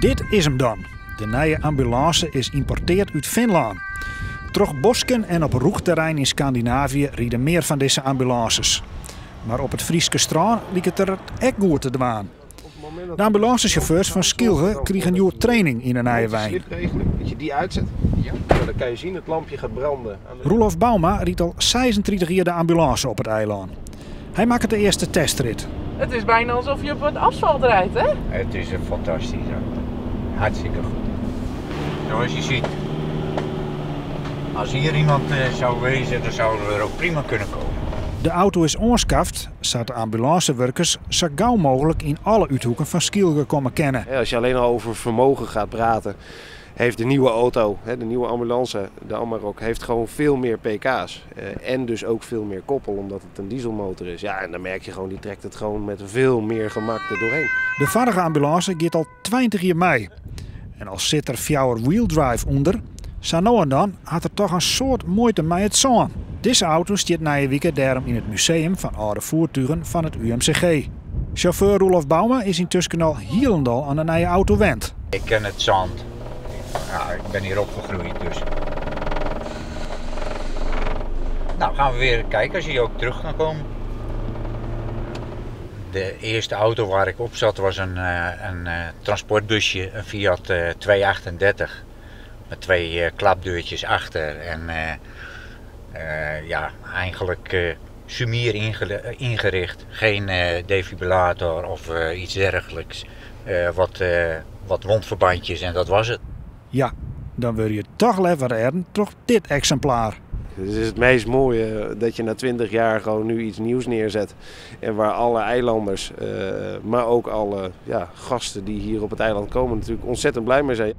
Dit is 'm dan. De nije ambulânse is ymporteard út Finlân. Troch bosken en op rûch terrein yn Skandinavië ride mear fan dizze ambulânses. Mar op it Fryske strân liket er it ek goed te dwaan. De ambulânsesjauffeurs fan Skylge krigen hjoed training yn 'e nije wein. Dat je die uitzet. Ja. Dan kan je zien het lampje gaat branden. Roelof Bouma rydt al 36 jier de ambulânse op it eilân. Hy makket de earste testrit. Het is bijna alsof je op het asfalt rijdt, hè? Het is een fantastisch auto. Hartstikke goed. Zoals je ziet. Als hier iemand eh, zou wezen, dan zouden we er ook prima kunnen komen. De auto is oanskaft sa't de ambulânsewurkers sa gau mooglik yn alle úthoeken fan Skylge komme kinne. Als je alleen al over vermogen gaat praten, heeft de nieuwe auto, de nieuwe ambulance, de Amarok, heeft gewoon veel meer pk's. Eh, en dus ook veel meer koppel, omdat het een dieselmotor is. Ja, en dan merk je gewoon, die trekt het gewoon met veel meer gemak er doorheen. De foarige ambulânse giet al 20 jier mei. En al sit der fjouwer-wheel-drive ûnder, sa no en dan hat er toch in soad muoite mei it sân. Dizze auto stiet nije wike dêrom yn it museum fan âlde foertugen fan it UMCG. Sjauffeur Roelof Bouma is yntusken al hielendal oan de nije auto wend. Ik ken het zand. Ja, ik ben hier opgegroeid, dus. Nou, gaan we weer kijken als hij ook terug kan komen. De eerste auto waar ik op zat was een, eh, een eh, transportbusje, een Fiat 238. Met twee klapdeurtjes achter en ja, eigenlijk summier ingericht. Geen defibrillator of iets dergelijks. Wat, wat wondverbandjes en dat was het. Ja, dan wurde je toch leaver rêden troch dit eksimplaar. Het is het meest mooie dat je na 20 jaar gewoon nu iets nieuws neerzet. En waar alle eilanders, maar ook alle, ja, gasten die hier op het eiland komen natuurlijk ontzettend blij mee zijn.